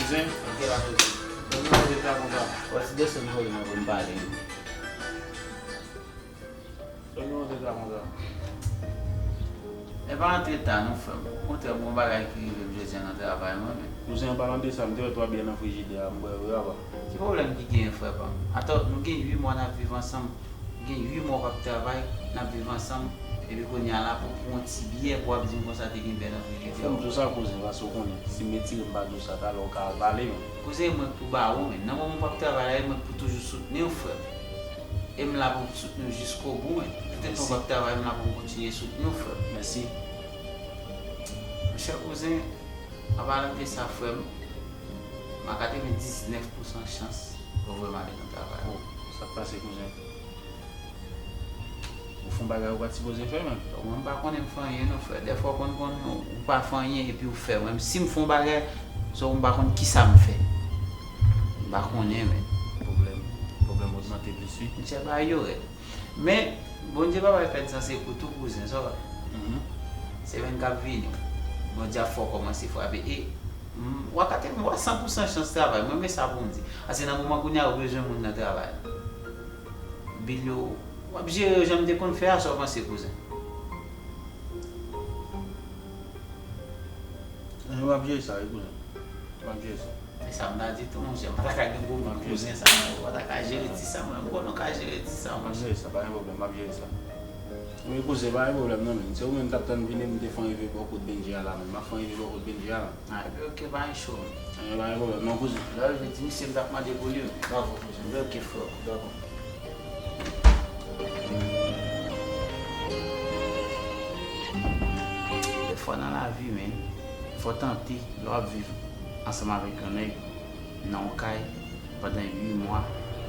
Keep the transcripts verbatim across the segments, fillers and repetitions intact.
Zen. Ok, la poze. Donn mwen de ta konsa. Wè, si desann vole mwen pou m pale. Donn mwen de ta konsa. E pa antre ta non, frè m. Okontrè, gon bagay ki rive m jodi a nan travay mwen menm. Kouzen, an palan de sa, m te wè twa biyè nan frijidè a, m bwè yo, apa. Ki pwoblèm ki genyen, frè pa m? Atò, nou gen uit mwa n ap viv ansanm. Gen uit mwa w p ap travay, n ap viv ansanm, epi kounye a la pou, pou yon ti biyè pou w ap di m konsa te gen biyè nan frijidè. Fè m di w sa, kouzen, paske w konnen, si m retire m pa di w sa, talè w ka al pale, men. Kouzen, e mwen k pou ba ou, men. Nan moman w p ap travay la, e mwen k pou toujou soutni w, frè m. E m la pou m soutni w jiskobou, men. Toutotan w p ap travay, m la pou m kontinye soutni w, frè m. Mèsi. Monchè kouzen, an palan de sa, frè m, m a katrevendiznèf pousan chans pou w voye m ale nan travay la. Oh, sa k pase, kouzen? Ou fè yon bagay ou pa t sipoze fè, menm. Bon, mwen, m pa konnen m fè anyen non, frè. Dèfwa w konn konnen ou pa fè anyen epi ou fè. Mwen, si m fè yon bagay, so m pa konn kisa m fè. M pa konnen, men. Pwoblèm, pwoblèm ogmante plis, wi. Monchè, bagay yo rèd. Men, Bondye pa bay pèd san sekou tou, kouzen, sa w wè. Mhm. Semèn k ap vini, Bondye ap fè w kòmanse frape. E, m, w a katreven, w a san pousan chans travay. Mwen, men sa pou m di. Paske nan moman kounye a, ou bezwen moun nan travay la. Bil yo, w ap jere yo jan m te konn fè a, sa w panse, kouzen? Anyen, w ap jere sa, wi, kouzen. W ap jere sa. E sa m ta di tou, monchè, m pa ta ka gen gwo bout kouzen sa, non, ou pa ta ka jere ti sa, mwen, m konnen w ka jere ti sa, monchè. M ap jere sa, pa gen pwoblèm, m ap jere sa. Wi, kouzen, pa gen pwoblèm, non, men. Se ou menm m t ap tann vini, m te fè yon rive bò kot Bendji a la, men. M ap fè yon rive bò kot Bendji a la. Ah, epi ok, pa gen cho. Anyen, pa gen pwoblèm, non, kouzen. Lè w rive, di misye m t ap mande pou li, wi. Dakò, kouzen. Epi ok, frè, dakò. Dèfwa nan lavi, men, fò w tante, lè w ap viv ansanm avèk yon nèg nan yon kay pandan uit mwa,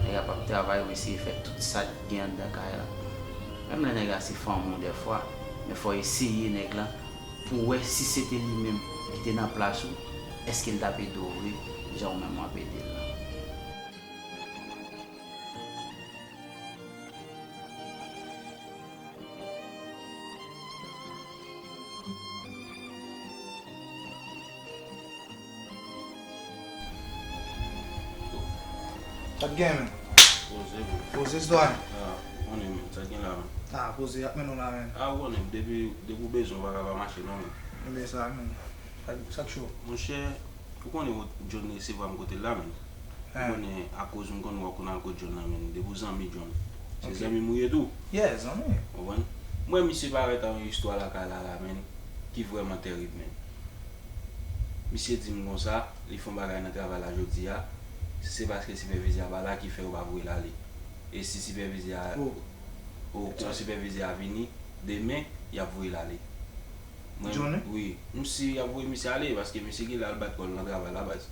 nèg la p ap travay, ou eseye fè tout sa k gen anndan kay la. Menm lè nèg la se fanmi w dèfwa, men fò w eseye nèg la pou w wè si se te li menm ki te nan plas ou, èske l t ap ede w vre, jan ou menm w ap ede l la. Sa k gen, men? Poze, bro. Poze, sitwayen. Ah, ou konnen, men. Sa k gen la, men? Ah, poze, y ap mennen w la, men. Ah, ou konnen, depi, depi w bezwen, w pa ka pa mache, non, men. Ebyen, sa, men. Sa, sa k cho? Monchè, ou konnen John resevwa m kote l la, men. Ou konnen, akoz m konnen w ap konn al kot John nan, men. Depi w zanmi John. Se zanmi m ou ye tou. Yeah, zanmi. Ou konprann? M wè misye parèt ak yon istwa lakay la, la, men, ki vrèman tèrib, men. Misye di m konsa, li fè yon bagay nan travay la jodi a, se paske sipèvizè a pa la ki fè yo pa voye l ale. E si sipèvizè a, o, o, sipèvizè a vini, demen, y ap voye l ale. Mwen, Johnny? Wi, m si y ap voye misye ale, paske misye genlè al bat kò l nan travay la, baz.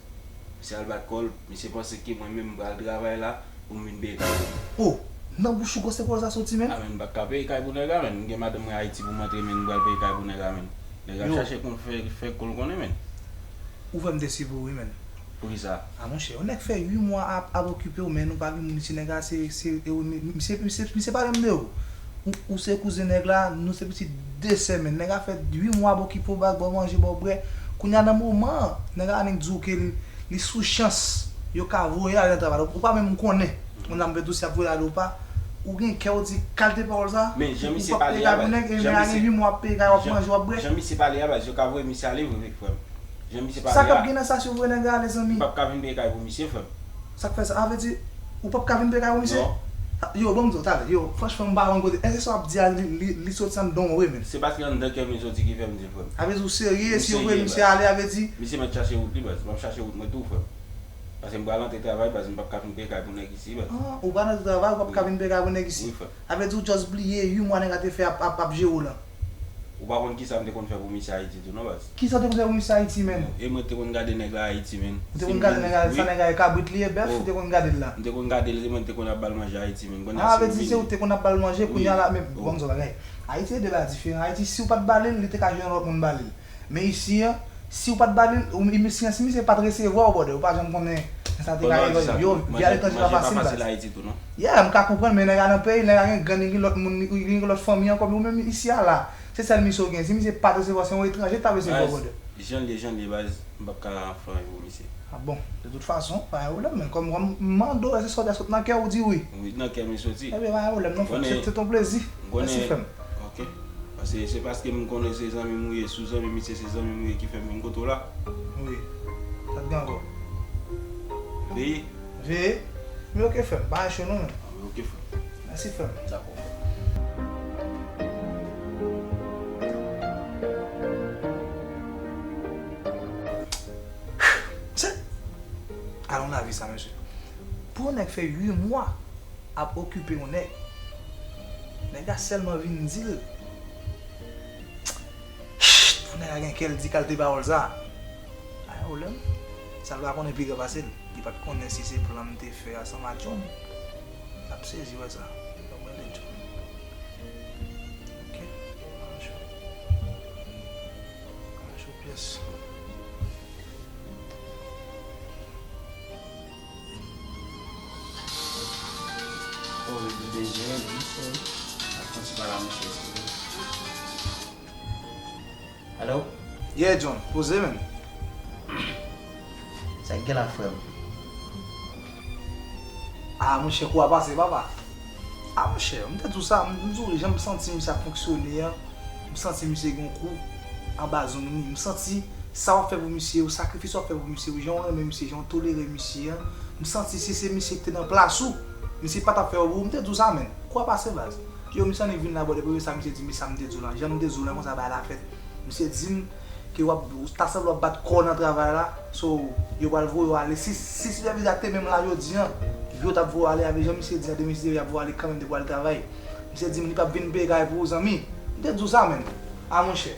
Misye al bat kò l, misye panse ke mwen menm m pral travay la, pou m vin peye kay pou li. Oh, nan bouch ou gwòs se pawòl sa soti, men? A, men, m pa t ka peye kay pou nèg la, men. M gen madanm mwen Ayiti pou m antre, men, m pral peye kay pou nèg la, men. Nèg la chache konn fè, fè kò l konnen, men. Ou fè m desi pou ou, wi, men. Poukisa? A, monchè, yon nèg fè uit mwa ap, ap okipe w, men nou pa gen moun isi. Nèg la se, se, e, mi-, misye, misye, misye pale m de ou. Ou, ou se kouzen nèg la, nou se pitit de sè, men. Nèg la fè uit mwa ap okipe w, ba, ba w manje, ba w bwè. Kounye a nan moman an, nèg la annik di w ke li, li sou chans yo ka voye l ale nan travay la. Ou pa menm konnen. Moun nan m pe di w si y ap voye l ale ou pa. Ou gen kè w di kalite pawòl sa? Men jan misye pale a, baz. Ou p ap peye kay pou nèg, e nèg la gen uit mwa ap peye kay, w ap manje, w ap bwè. Jan misye pale a, baz, yo ka voye misye ale vre, vre, frè m. Jan misye pale a. Sa k ap gen nan sa si yo voye nèg la ale, zanmi? M p ap ka vin peye kay pou misye, frè m. Sa k fè sa? A vle di, ou p ap ka vin peye kay pou misye? Non. Yo, ban m di w, talè, yo, franchman, m pa konn kote. Èske sa w ap di a, li, li, li soti anndan w vre, menm? Se paske anndan kè m li soti ki fè m di l, frè m. A vle di, ou serye, si yo voye misye ale, a vle di. Misye mèt chache wout li, baz. M ap chache wout mwen tou, frè m. Paske m pral antre travay, baz, m p ap ka vin peye kay pou nèg isi, baz. Ah, ou pral antre travay, ou p ap ka vin peye kay pou nèg isi. Wi, frè. A vle di ou just bliye uit mwa nèg la te fè ap, ap, ap jere w lan. Ou pa konn kisa m te konn fè pou misye Ayiti tou non, baz. Kisa w te konn fè pou misye Ayiti, menn? E mwen te konn gade nèg la Ayiti, menn. Ou te konn gade nèg la, sa nèg la e kabrit li ye, bèf, ou te konn gade l la? M te konn gade l, se mwen te konn ap ba l manje Ayiti, menn. Ah, vle di se ou te konn ap ba l manje, kounye a la, men, bon, m di w bagay. Ayiti e de bagay diferan. Ayiti, si w pa t ba li l, li te ka jwenn yon lòt moun ba li l. Men isi an, si w pa t ba li l, ou, si, si misye pa t resevwa w, brother, ou pa janm konnen sa te ka rive. Yo, vi aletranje pa fasil, baz. Yeah, m ka konprann, men nèg la nan peyi, nèg la gen gang, li gen lòt moun, li gen lòt fanmi ankò, men ou menm isi a la, se sèl misye w gen. Si misye pa t resevwa, se yon etranje ki t ap resevwa w, brother. Jan l ye, jan l ye, baz, m p ap ka fè anyen pou misye. Bon, de tout fason, pa gen pwoblèm, men kòm, kòm m mande w, èske sa w te sot nan kè w, ou di wi? Wi, nan kè m li soti. Ebyen, pa gen pwoblèm, non, frè m, se te yon plezi. Mèsi, frè m. Ok. Paske se paske m konnen se zanmi m ou ye, si w zanmi misye, se zanmi m ou ye ki fè m vin kote w la. Wi. Sa t gen ankò? Veye. Veye? Men ok, frè m, pa cho non, men. Ok, frè m. Mèsi, frè m. Dakò. Mesye, alon lavi sa, mesye. Pou yon nèg fè uit mwa ap okipe yon nèg, nèg la sèlman vin di l, pou nèg la gen kè l di kalite pawòl sa. Pa gen pwoblèm. Sa l pa konnen pi gran pase l. Li pa t konnen si se plan m te fè ansanm ak John. L ap sezi wè sa. Ban m rele John. Ok. Ann cho. Ann cho pyès. Oh, li te jere, wi, sè. Ap fè ti pale a misye, sè. Alo? Yeah, John, poze, menm. Sa k gen la, frè m? Ah, monchè, kou a pase, papa. Ah, monchè, m te di w sa, m, m di w, jan m santi misye ap fonksyone an, m santi misye gen yon kou anba zong li. M santi sa w ap fè pou misye yo, sakrifis w ap fè pou misye yo, jan w renmen misye, jan w tolere misye an, m santi si se misye ki te nan plas ou, misye pa t ap fè yo pou ou. M te di w sa, menm. Kou a pase, baz. Yo, misye annik vin la, bò, depi sa misye di, men sa m te di w lan. Jan m te di w lan, konsa bagay la fèt. Misye di m ke w ap, w ta sanble w ap bat kò w nan travay la. So, yo pral voye w ale. Si, si sipèvizè a te menm la jodi an, yo t ap voye w ale avèk jan misye di an, demen misye di w y ap voye w ale kanmenm depi w al travay. Misye di m li p ap vin peye kay pou ou, zanmi. M te di w sa, menm. A, monchè.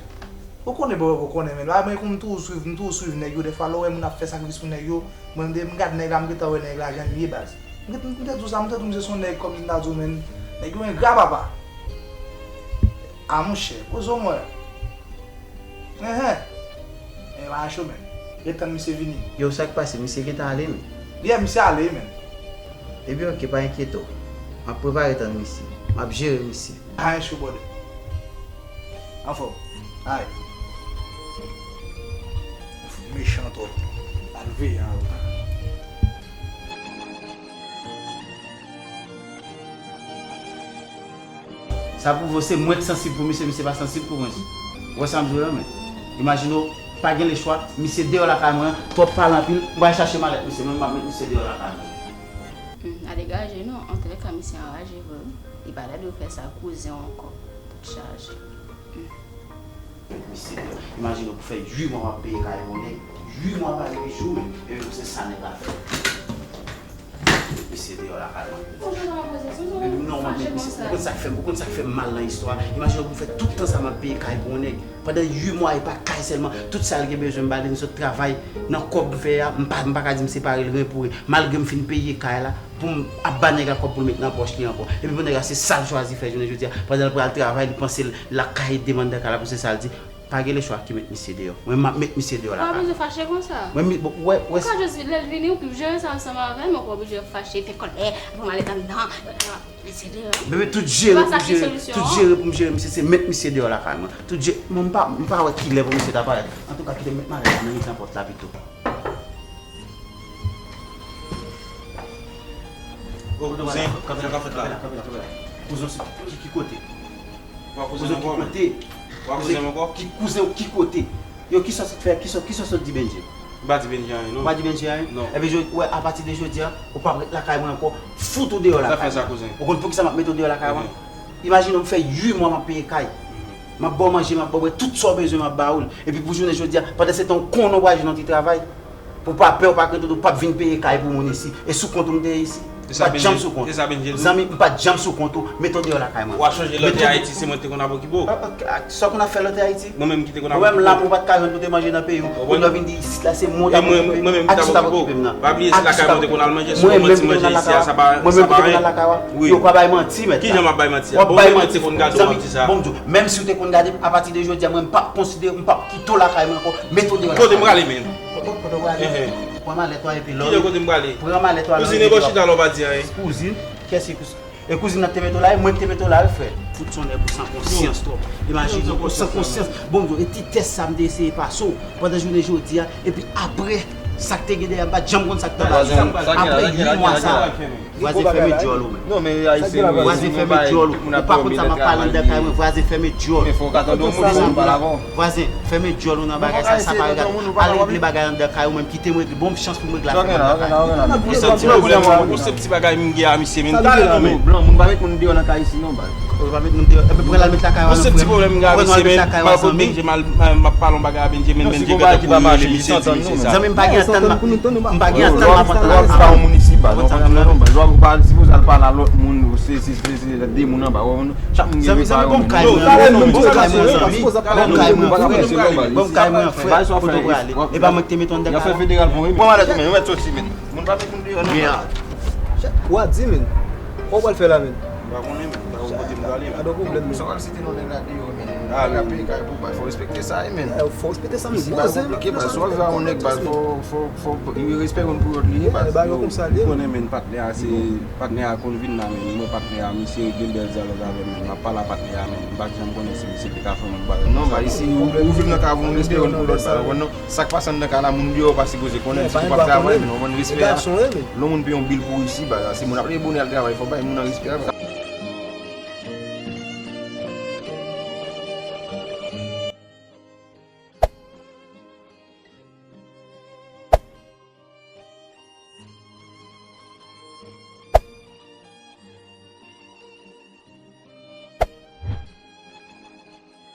Ou konnen, bro, ou konnen, menm. A, men kon m toujou swiv, m toujou swiv nèg yo. Dèfwa, lè w wè moun ap fè sakrifis pou nèg yo, mwen, m te, m gad nèg la, m gentan wè nèg la, jan l ye, baz. M te, m te di w sa, m te di w misye se yon nèg kòmsi m ta di w, menm. Nèg yo engra, papa. A, monchè, poze w mwen. Enhen. E pa cho, menm. Ret tann misye vini. Yo, sa k pase? Misye gentan ale, menm? Yeah, misye ale, menm. Ebyen, ok, pa enkyete w. M ap prepare tann misye. M ap jere misye. Anyen cho, brother. Anfòm. Ay. Fout mechan twòp. Al veye a. Sa pwouve w se mwen k sansib pou misye, misye pa sansib pou mwen. Ou wè sa m di w la, men? Imajine w, pa gen lechwa, misye deyò lakay mwen, twòp pale anpil, m pral chache malèt misye, mwen m ap met misye deyò lakay mwen. Hmm, a degaje non, antoulèka misye anraje vre wi. Li pa ta dwe fè sa kouzen w ankò. Tèt chaje. Hmm. Met misye deyò. Imajine w pou fè uit mwa w ap peye kay pou yon nèg. Uit mwa pa gen jou menm. Epi pou se sa nèg la fè. Met misye deyò lakay mwen. Bonjou, kòman w ye? Epi non, m ap met misye. Ou konn sa k fè m, ou konn sa k fè m mal nan istwa a? Imajine w pou fè tout tan sa m ap peye kay pou yon nèg. Pandan uit mwa, e pa kay sèlman. Tout sa l gen bezwen, m ba li, m sot travay. Nan kòb m fè a, m pa, m pa ka di m separe l ren pou ren. Malgre m fin peye kay la, pou m ap ba nèg la kòb pou l met nan pòch li ankò. Epi pou nèg la, se sa l chwazi fè jounen jodi a. Pandan l pral travay, li panse l lakay, demann nan kay la, pou se sa l di. Pa gen lechwa ki met misye deyò. Mwen, m ap met misye deyò lakay. Ou pa bezwen fache konsa. Mwen, mi, bon, wè, wè. Ou ka jis lè l vini, ou jere sa ansanm avè l, men ou pa oblije fache, fè kòlè, pran malèt anndan. Misye deyò. Bebe, tout jere pou m jere, tout jere pou m jere misye, se met misye deyò lakay mwen. Tout jere, mwen, m pa, m pa wè kilè pou misye ta parèt. Antouka, kite m met malèt la nan mitan pòt la pito. O kouzen, sa k ap fèt la? Kouzen, se ki, ki kote? Kouzen, ki kote? Kouzen, ki kouzen, ki kote? Yo, kisa w sot fè? Kisa, kisa w sot di Bendje? M pa di Bendje anyen, non. Ou pa di Bendje anyen? Non. Ebyen, jodi, wè, apati de jodi a, ou p ap ret lakay mwen ankò. Fout ou deyò lakay mwen. Ou konn poukisa m ap mete w deyò lakay mwen? Imajine w, m fè uit mwa m ap peye kay. M ap ba w manje, m ap ba w bwè, tout sa w bezwen, m ap ba ou l. Epi pou jounen jodi a, pandan se tan, ou konnen w pral jwenn yon ti travay. Pou w pa pè, ou pa krent, ou p ap vin peye kay pou moun isi. E sou kont ou m te ye isi. M pa t janm sou kont. Zanmi, m pa t janm sou kont ou. Mete w deyò lakay mwen. W ap chonje lè w te Ayiti, se mwen ki te konn ap okipe w. Sa w konn ap fè lè w te Ayiti? Mwen menm ki te konn ap okipe w. Ou menm la, ou pa t ka jwenn pou te manje nan peyi w. Ou lè w vin di isit la, se mwen k ap okipe. Ak sou t ap okipe m nan. Pa bliye se lakay mwen te konn al manje, si w konn manti manje isi a, sa pa, sa pa anyen. Wi. Yo pa bay manti, mèt la. Kijan m ap bay manti a? Bon, mwen menm te konn gade w m ap di sa. Bon, m di w, menm si w te konn gade m, apati de jodi a, mwen, m p ap konsidere, m p ap kite w lakay mwen ankò. Mete w deyò lakay mwen. Kote m prale, menm? Kote, kote w prale? Pran malèt ou a epi lò. Kilè kote m prale? Pran malèt ou a. Kouzin, e bò chita la w pa di anyen. Kouzin, kiyès ki kouz-, e kouzin nan te mete w la, e mwen ki te mete w la, wi, frè. Fout se yon nèg ou san konsyans twòp. Imajine w, ou san konsyans. Bon, e ti tès sa m te eseye pase w pandan jounen jodi a, epi apre, Sa k te gen dèyè m pa t janm konn sa k t anba. Apre uit mwa sa, vwazen, fèmen dyòl ou menm. Non, men Ayisyen, vwazen, fèmen dyòl ou. Ou pa konn sa m ap pale anndan kay mwen, vwazen, fèmen dyòl ou. Vwazen, fèmen dyòl ou nan bagay sa, sa pa regle. Al regle bagay anndan kay ou menm, kite m regle. Bon chans pou m regle afè m anndan kay mwen. Ou se ti pwoblèm, ou se ti bagay m gen a misye, men talè non, men. Blan, moun pa met moun deyò nan kay isi non, baz. Ou pa met moun deyò. Epi pran l al met lakay ou a non, frè m. Pran nou al met lakay ou a, zanmi. M ap pale yon bagay a Benjamin, Benjamin gentan kouri rele misye, di misye sa. Zanmi, m pa gen antann, m pa gen antann m ap antann avè w. Ou pa yon moun isi, baz. Ou pa sipoze al pale a lòt moun, se, se, se, se de moun anba. Chak moun gen repa yo, men. Zanmi, zanmi, bon kay mwen, zanmi. Bon kay mwen, frè. Bon kay mwen, frè. Kote w prale? E pa mwen ki te mete w anndan kay la? Bon, malèz, men, ou mèt soti, men. Moun pa met moun deyò, non. Wa di, men. Kòman w pral fè la, men? M pa konnen, men. M pa konn kote m prale, men. Gade yon pwoblèm, men. Sa w al site non nèg la deyò, men. Nèg la peye kay pou bay, fò w respekte sa, wi, men. Fò w respekte sa, men. Isi, baz, konplike, baz. Si w ap viv a yon nèg, baz, fò, fò, fò, respè konn pou lòt li ye, baz. Bagay konsa li ye, men. Ou konnen, men, patnè a, se, patnè a konn vin la, men. Mwen, patnè a, misye gen bèl dyalòg avè m, men. M ap pale a patnè a, men. M pa t janm konnen si misye te ka fè yon bagay konsa. Non, baz, isi, ou, ou viv nan kay, ou konn respè konn pou lòt, baz, ou konprann, non? Sa k pase anndan kay la, moun deyò pa sipoze konnen, si ou p ap travay, men ou konn respè a. Lè yon moun peye yon bil pou isi, baz, se moun ap leve bonè al travay, fò bay moun nan respè a, baz.